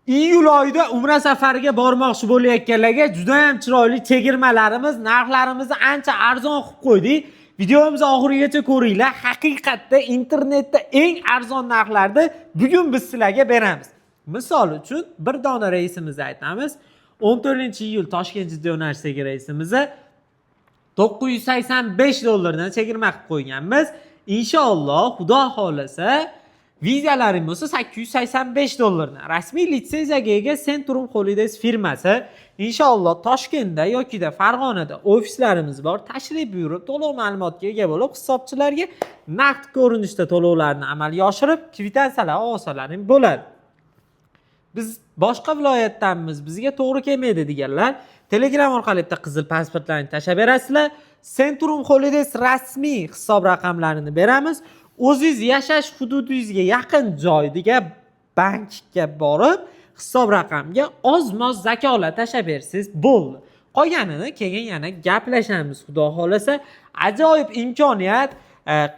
Iyul oyida umra safariga bormoqchi bo'layotganlarga juda ham chiroyli chegirmalarimiz, narxlarimizni ancha arzon qilib qo'ydik. Videomizni oxirigacha ko'ringlar. Haqiqatda internetda eng arzon narxlarda bugun biz sizlarga beramiz. Misol uchun bir dona reysimizni aytamiz. 14-iyul Toshkent Jidda yo'nalishidagi reysimizni 985 dollardan chegirma qilib qo'yganmiz. Inshaalloh, Xudo xohlasa, vizalaring bo'lsa 885 dollardan. Rasmiy litsenziyaga ega Centrum Holidays firmasi inshaalloh Toshkentda yokida Farg'onada ofislarimiz bor. Tashrif buyurib, to'liq ma'lumotga ega bo'lib, hisobchilarga naqd ko'rinishda to'lovlarni amalga oshirib, kvitansiyalar olsalaring bo'ladi. Biz boshqa viloyatdanmiz, bizga to'g'ri kelmaydi deganlar Telegram orqali bitta qizil pasportlarni tashlab berasizlar. Centrum Holidays rasmiy hisob raqamlarini beramiz. O'zingiz yashash hududingizga yaqin joydagi bankka borib, hisob raqamga oz-moz zakolat tashlab bersangiz bo'ldi. Qolganini keyin yana gaplashamiz, Xudo xohlasa. Ajoyib imkoniyat.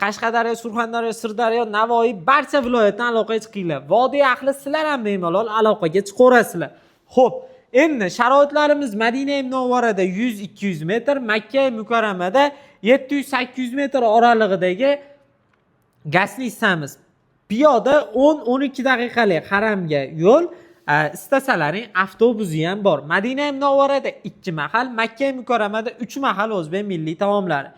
Qashqadaryo, Surxondaryo, Sirdaryo, Navoiy, barcha viloyatdan aloqaga chiqinglar. Vodiy ahli, sizlar ham bemalol aloqaga chiqaverasizlar. Xo'p, endi sharoitlarimiz: Madina Munavvarada 100-200 metr, Makka Mukarramada 700-800 metr oralig'idagi гостиница miz. Piyoda 10-12 daqiqalik haramga yo'l. Istasalaring avtobusi ham bor. Madina Munavvarada 2 mahal, Makka Mukarramada 3 mahal o'zbek milliy taomlari.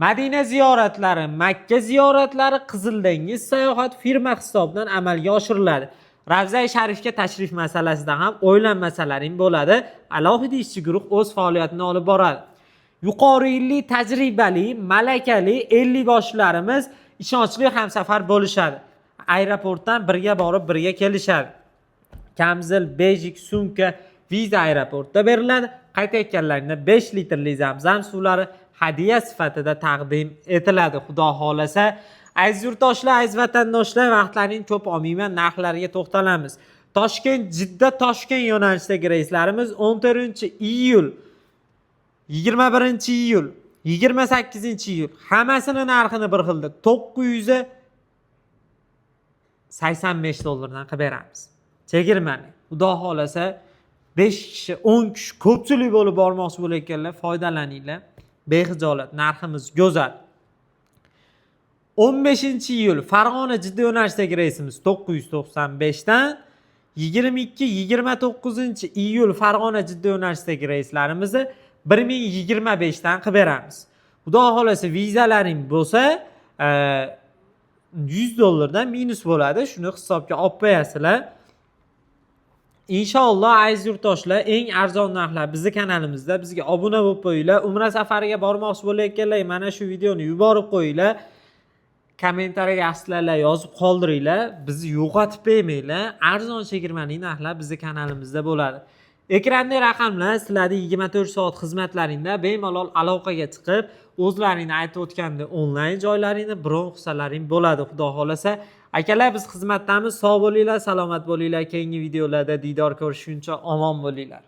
Madina ziyoratlari, Makka ziyoratlari, Qizil dengiz sayohat firma hisobidan amalga oshiriladi. Ravzai Sharifga tashrif masalasida ham o'ylanmasalaring bo'ladi. Alohida ishchi guruh o'z faoliyatini olib boradi. Yuqori yilli tajribali, malakali 50 boshlarimiz ishonchli hamsafar bo'lishadi. Aeroportdan birga borib, birga kelishadi. Kamzil, bejik, sumka, viza aeroportda beriladi. Qaytayotganlarida 5 litrli zamzam suvlari hadya sifatida taqdim etiladi, Xudo xohlasa. Aziz yurtdoshlar, aziz vatandoshlar, vaqtlaringni ko'p olmayman, narxlarga to'xtalamiz. Toshkent Jidda Toshkent yo'nalishidagi reyslarimiz 14-iyul, 21-iyul, 28-iyul hammasini narxini bir xilda 985 dollardan qilib beramiz. Chegirmani. Xudo xohlasa, 5 kishi, 10 kishi, ko'pchilik bo'lib bormoqchi bo'layotganlar, foydalaninglar. Behijolat, narximiz go'zal. 15-iyul Farg'ona Jidda yo'nalishidagi reysimiz 995 dan, 22, 29 iyul Farg'ona Jidda yo'nalishidagi reyslarimizni 1025 dan qilib beramiz. Xudo xohlasa, vizalaring bo'lsa, 100 dollardan minus bo'ladi. Shuni hisobga olib qo'yasizlar. Inshaalloh, aziz yurtdoshlar, eng arzon narxlar bizni kanalimizda. Bizga obuna bo'lib qo'yinglar. Umra safariga bormoqchi bo'layotganlar mana shu videoni yuborib qo'yinglar. Kommentariyaga aslarlar yozib qoldiringlar. Bizni yo'qotib qo'ymanglar. Arzon chegirmali narxlar bizni kanalimizda bo'ladi. Ekranda raqamlar sizlarni 24 soat xizmatlaringda bemalol aloqaga chiqib, o'zlaringni aytib o'tgandek onlayn joylaringni bron qilsalaring bo'ladi, Xudo xohlasa. Akalar, biz xizmatdamiz. Sog' bo'linglar, salomat bo'linglar. Keyingi videolarda diydor ko'rishguncha omon bo'linglar.